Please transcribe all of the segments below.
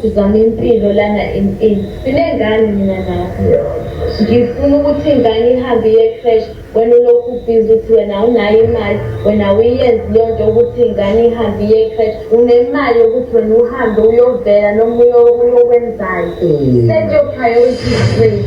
Sizama impilo lana in sinengane mina nawe. Ngifuna ukuthi ingane ihambe iye creche, wena ulokhu ubhizi uthi wena awunayo imali, wena awuyenzi leyo nto yokuthi ingane ihambe iye creche. Unemali yokuthi wena uhambe uyovela noma uyokwenzani. Set your priorities straight.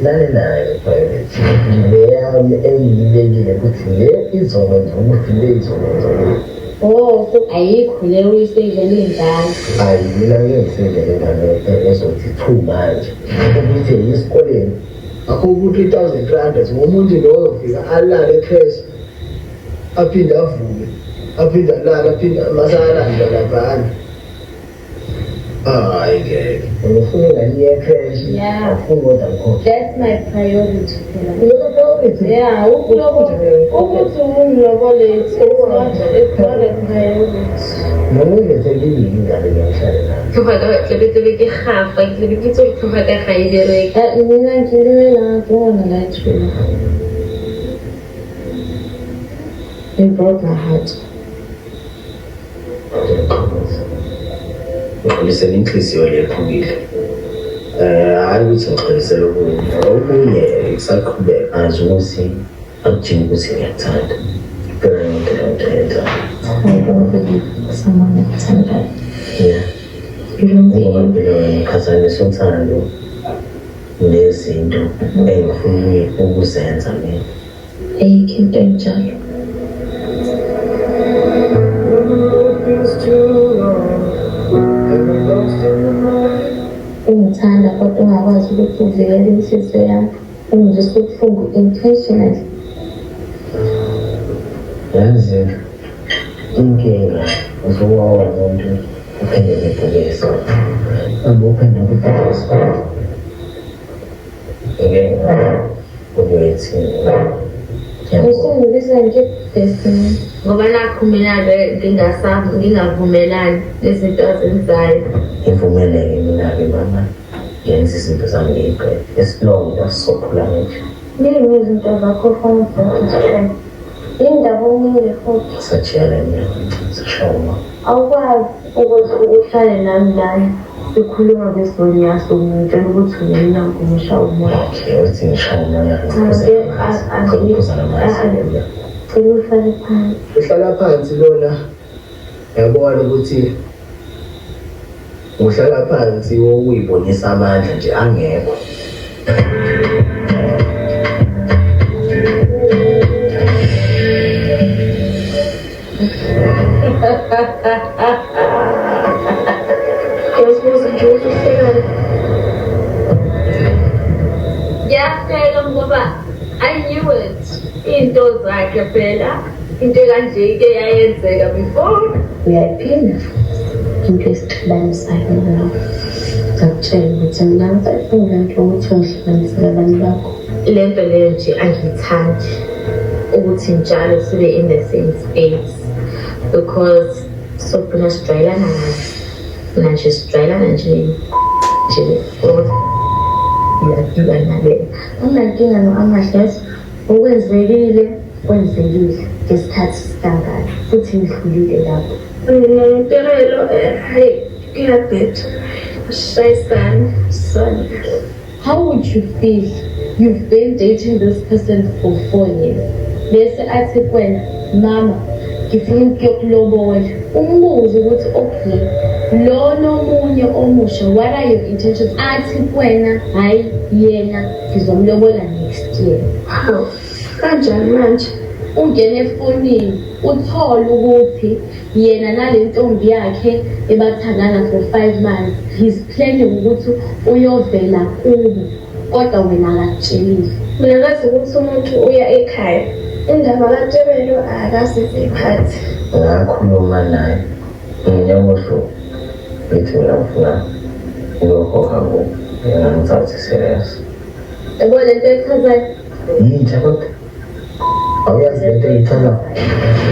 Lalelayo priority le yami engiyibekile ukuthi le izokwenza ukuthi le izokwenza ukuthi. Oh, so ayikho le uyiseyivele ingane. Hayi mina ngeke ngiseyivele ingane ezothi two manje ukuthi esikoleni akhokhe u-3300 ngomuntu loyo ufika alale ecreche aphinde avuke aphinde alale aphinde masalandwa laphana. Hayi ngeke. Ngifuna ingane iye ecreche. Yeah. Awufuni kodwa ngikhokhe. That's my priority phela. Iyona priority. Yeah, ukuthi ungilobole it's not a priority. Noma uyilethele ingane ngiyahlala nayo. Tlhoga ka tlabe tlabe ke gafa, ke tlabe ke itse gore tlhoga ka ga e bereke. Mina ngilimela, I don't wanna lie to you. You broke my heart. Ngixolisela inhliziyo le ephukile. Hhayi ukuthi ngixolisela okunye. Okunye kusaqhubeka ngazi ukuthi akujingi ukuthi ngiyakuthanda. Phela yonke leyo nto yenzayo. I don't believe someone ekuthandayo. Yeah. You don't Ngoba believe. phela wena uqhathanisa uthando nezinto engifuna ukuzenza mina. Ayikho into enjalo. Feels too long. And I'm lost in the night. Ungithanda kodwa ungakwazi ukuthi uvikele inhliziyo yami. Ungizwisa ubuhlungu intentionally. Yazi inkinga usuwawa umuntu uphenduke ibhubesi. Hamba uphenduke ibhubesi. Inkinga ukuyithini. Usungibiza ngebhesi. Ngoba nakhu mina-ke ngingavumelani nezinto azenzayo. Ngivumeleke mina-ke mama ngenza izinto zami ngiyiqede. Esilongo asisophula nje. Yini izinto zakho ofuna ukuzenza? Yindaba umile futhi. Sajiyana mina sashaya uma. Awukwazi ukuthi uhlale nami lana sikhuluma besonyaso ngitshela ukuthi unemnyango ngishaya umoya. Okay, uthi ngishaya umoya ngiphuze amanzi. Ngicela ukuphuza namanzi. Cela uhlale phansi. Uhlala phansi lona yabona ukuthi uhlala phansi Ukuyibonisa amandla nje angekho. Ngiyazibuza nje ukuthi uhlekani. Ngiyahleka ngoba I knew it. Into zakhe phela, into ekanje ike yayenzeka before. Uyayiphinda into esixabanisayo nawe. Ngakutshela ukuthi mina angisayifuni le nto yokuthi ungihlukanisele abantu bakho. Le nto leyo nje angiyithandi ukuthi njalo sibe in the same space because sogcina sijwayelana kabi. Mina nje sijwayelana nje nje ukuthi uyadila nale. Anginankinga no-Amahle yazi okwenzekile kwenzekile ngesikhathi sikangaka futhi ngidlulile lapho. Mina nontirelo hayi kuyabheda. Ashayisane sonke. How would you feel? You've been dating this person for 4 years. Bese athi kuwena, mama, ngifuna ukuyokulobola. Umbuze ukuthi okay, lona omunye omusha, what are your intentions? Athi kuwena, hhayi yena ngizomlobola next year. Hawu, kanjani manje? Ungene efonini uthole ukuthi yena nale ntombi yakhe ebathandana for 5 months, he's planning ukuthi uyovela kubo kodwa wena akakutshelile. Mina ngazi ukuthi umuntu uya ekhaya. Indaba kaTebelo akasiziphathi. Ngakhuluma naye nginyaka odlule ngithi mina ngifuna ukuyokhokha kubo. Yena ngithathe serious. Yabo le nto echazayo. Yintsha kodwa awuyazi lento eyichazayo.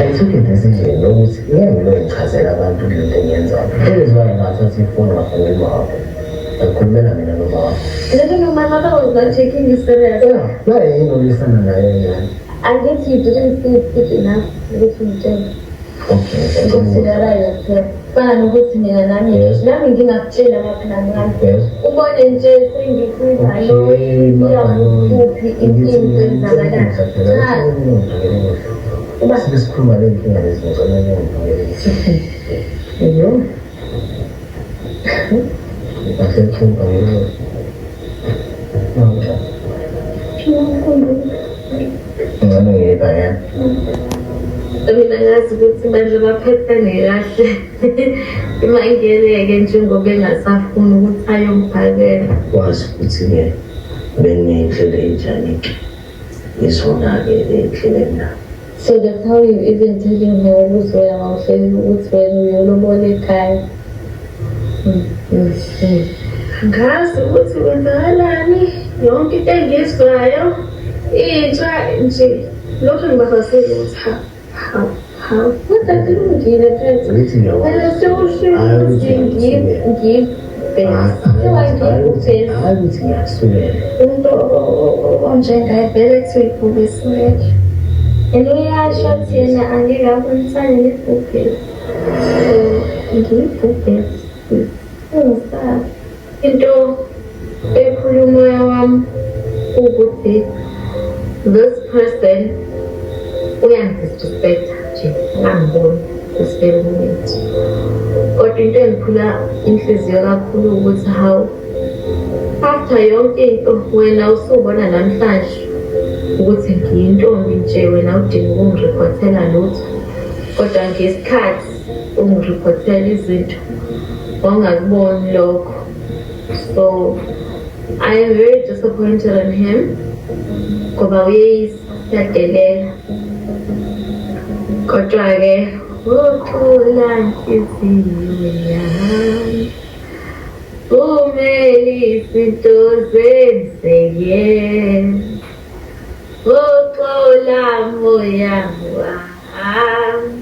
I took a decision yokuthi ngeke ngibe ngichazela abantu lento engiyenzayo. That is why ngathatha ifoni ngafonela uma wakho. Ngakhulumela mina noma wakho. I don't know, my mother was not taking you serious. Yeah, naye yini olwisana nayo ingane? Angithi you didn't feel fit enough ukuthi ungitshele. Okay. Considera yourself. Kufana nokuthi mina nami nami ngingakutsheli amaplani wami. Ubone nje sengikuyibhanoyi, iyakuphi into enzakalayo. Cha. Sibe sikhuluma le nkinga lezi ngicela ngiyongibukela. Yo. Kahle kukhuluma ngeke. Ngcono ngiyibhakana. Mina ngazi ukuthi manje baphethene kahle. Imangele-ke njengoba engasafuni ukuthi ayomphakela. Wazi ukuthi-ke benginey'nhlelo ey'njani-ke. Izona-ke ley'nhlelo enginazo. So that's how you even telling her ukuthi wena wawuhleli ukuthi wena uyolobola ekhaya. Angazi ukuthi kwenzakalani, yonke into engiyizwayo intsha nje. Lokho ngibafasile ukuthi ha ha ha. Kodwa kulungile mfethu. Ngithi ngiyakwazi. Phela sewusho ukuthi ngibhesi. Kuthiwa ngibhesi. Hayi ukuthi ngiyakusukela. Umuntu onjengaye vele kuthiwa ibhubesi lelo. And uyasho ukuthi yena angeke abonisane nebhubhesi. So ngiyibhubhesi. Ungisabi. Into ephula umoya wami ukuthi this person uyangidisrespecta nje, angiboni this very moment. Kodwa into engiphula inhliziyo kakhulu ukuthi hawu, after yonke into wena usubona namhlanje ukuthi ngiyintombi nje, wena udinga ukungiriphothela lutho. Kodwa ngesikhathi ungiriphothela izinto wangakuboni lokho. So I am very disappointed in him ngoba uyeyisa, uyadelela. Kodwa-ke ukhula inhliziyo yami, vumela izinto zenzeke, uxola moya wami,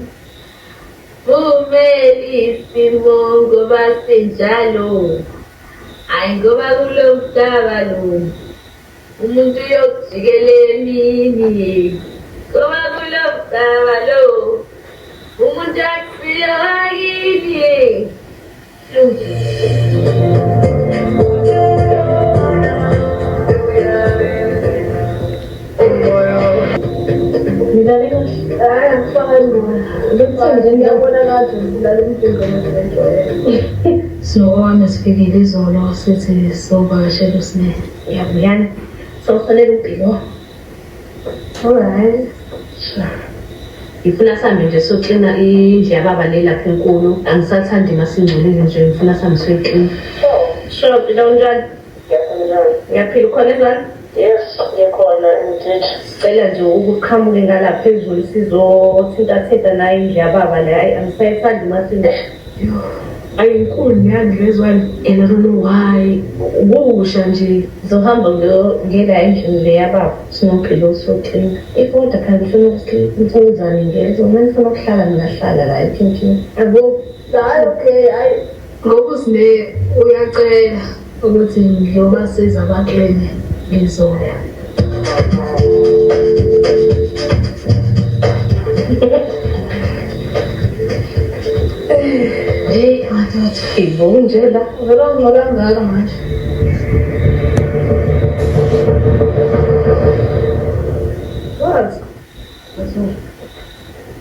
vumela isimo ngoba sinjalo. Hhayi ngoba kulo mhlaba lo umuntu uyokujikela emini, ngoba kulo mhlaba lo umuntu akusiyo wakini. Ngilale kahle. Hayi angifani. Ngikuthanda nje Ngiyabona ngathi ngilale umdingo ngejwayele. Sinowami sifikile izolo sithi sovakashela uSine. Uyabuyana. Sawufanele ubhilo. Alright. Ngifuna sihambe nje siyoklina indlu yababa le lapha enkulu. Angisathandi masingcolile nje, ngifuna sihambe siyoklina. Sure, Phila unjani? Ngiyaphila, ukhona ezwana? Yes, ngikhona indeed. Sicela nje ukuqhamuke ngala phezulu sizothintathinta nayo indlu yababa le. Ayi angisayithandi masingcolile. Ayinkulu neyandlu ezwana and I don't know why. Kusha nje. Ngizohamba ngela endlini le yababa sinophila siyoklina. Ifoda phela ngifuna ukuthi ngezo. Uma nifuna ukuhlala ngingahlala la ekhinkini. Yabo. Hayi okay, hayi. Ngoba uSine uyacela ukuthi ngiyobasiza abakline ngizoya. Hey, madoda. Ibo nje la. Vele ungcola kangaka manje. What?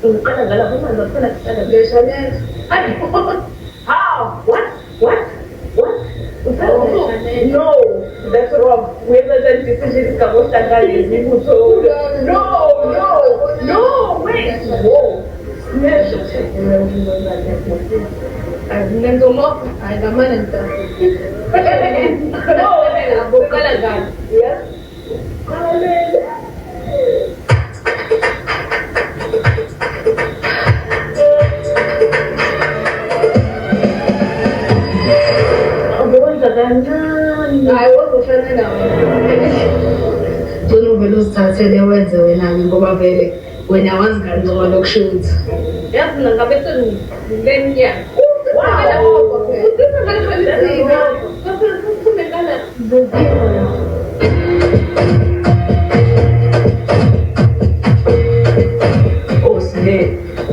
Ngiqala ngalapho manje ngifuna kuqala. Ngeshanela. How? What? What? What? No, that's wrong. We have done decisions No, no, no, wait. Whoa. Hayi ngamane ngidala. No, uqala njani? Yes. Hayi wazofana nawe. Ngicela uvele uzithathele wenze wena-ke ngoba vele wena wazi kangcono kusho ukuthi. Yazi mina ngabe sengileminyaka. Osine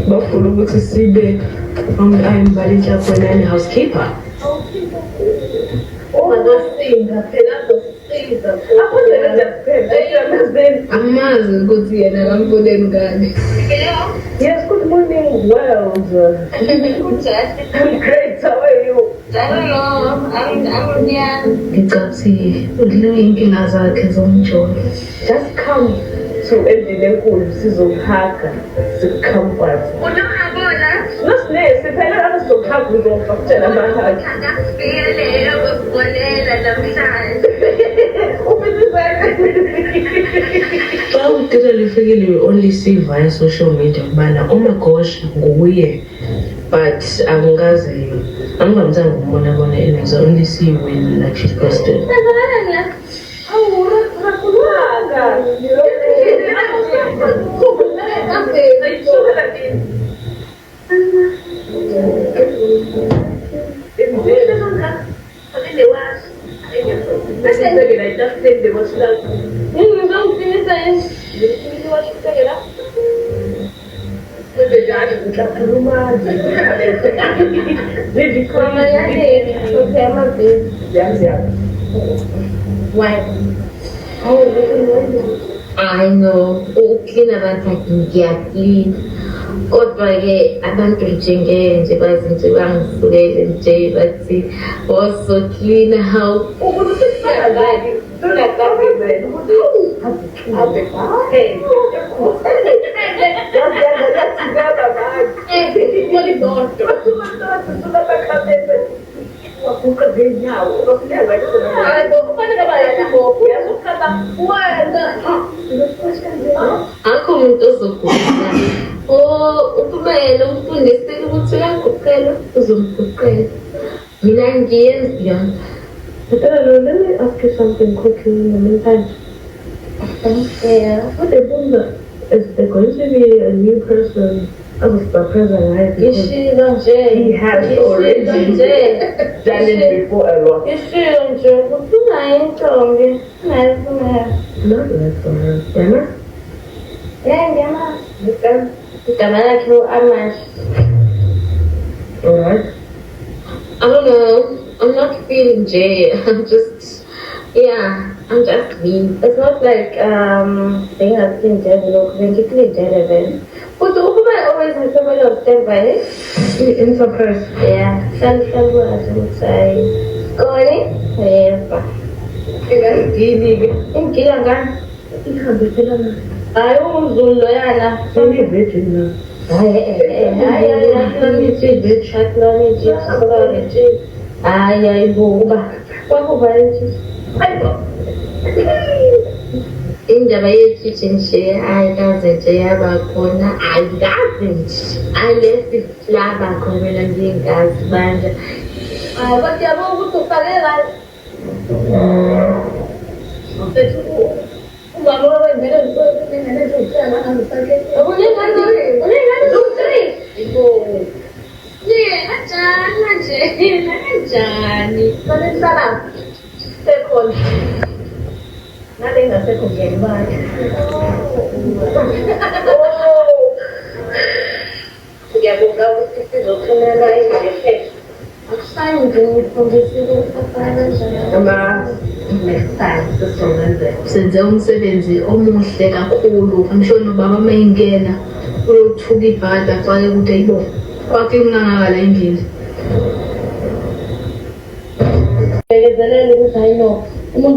bafuna ukuthi sibe yakho wena housekeeper. Ungasinda phela azosiza. Amazi ukuthi yena akamfuneni ngane. Yes, good morning, world. I'm great, how are you? I don't know. I'm here. Ngicathi udliwe inkinga zakhe zomjolo. Just come to endlini enkulu sizokuhaga, sikucomfort. Unokabona? Nosinesi phela lapho sizokuhaga uzofa kutshela amahagi. Akasifikelele ukubonela namhlanje. Xa uTirelo efikile, we only see via social media ukubana oh my gosh nguye, but angikaze angivamisanga ukumbona bona anyways. I only see when like she's posted. Why? I know. Uklina bathi ngiyaklina. Kodwa-ke abantu nje ngeke nje bazi nje bangisukele nje bathi osoklina hawu. Akho umuntu ozoguqa. Uphumele umfundisile ukuthi uyaguqela uzomguqela. Mina ngiyenzi yona. Let me ask you something quickly in the meantime. Yeah. What is there going to be a new person as a present, right? He has already done it before a lot. Not like for her. Emma? Yeah, Emma. Alright. I don't know. I'm not feeling Jay. I'm just, yeah, I'm just me. It's not like being a clean devil, but the woman always has somebody on standby. In surprise. Yeah. Indaba yethu nje ayikaze nje yabakhona, ayikaze nje unless laba khona mina ngingazi bandla. Hayi kodwa yabo ukuthi ufake kahle. Ubaba wenzele ingane eziwuhlanu angazifake. Unengane eziwu-three. Kanjani manje? Kanjani? Banesala sekhona. Nale ngasekho ngiyayibala. Ngiyabonga ukuthi sizoxhumana nje. Akusayi nje ngifundisile ukufaka kanjani. Ama next time sizokwenza. Senze umsebenzi omuhle kakhulu. I'm sure nobaba mayingena uyothuka ibhada afake ukuthi ayibo. Kwakhe kungangaka la endlini. Bekezelela ukuthi hayi no. Umuntu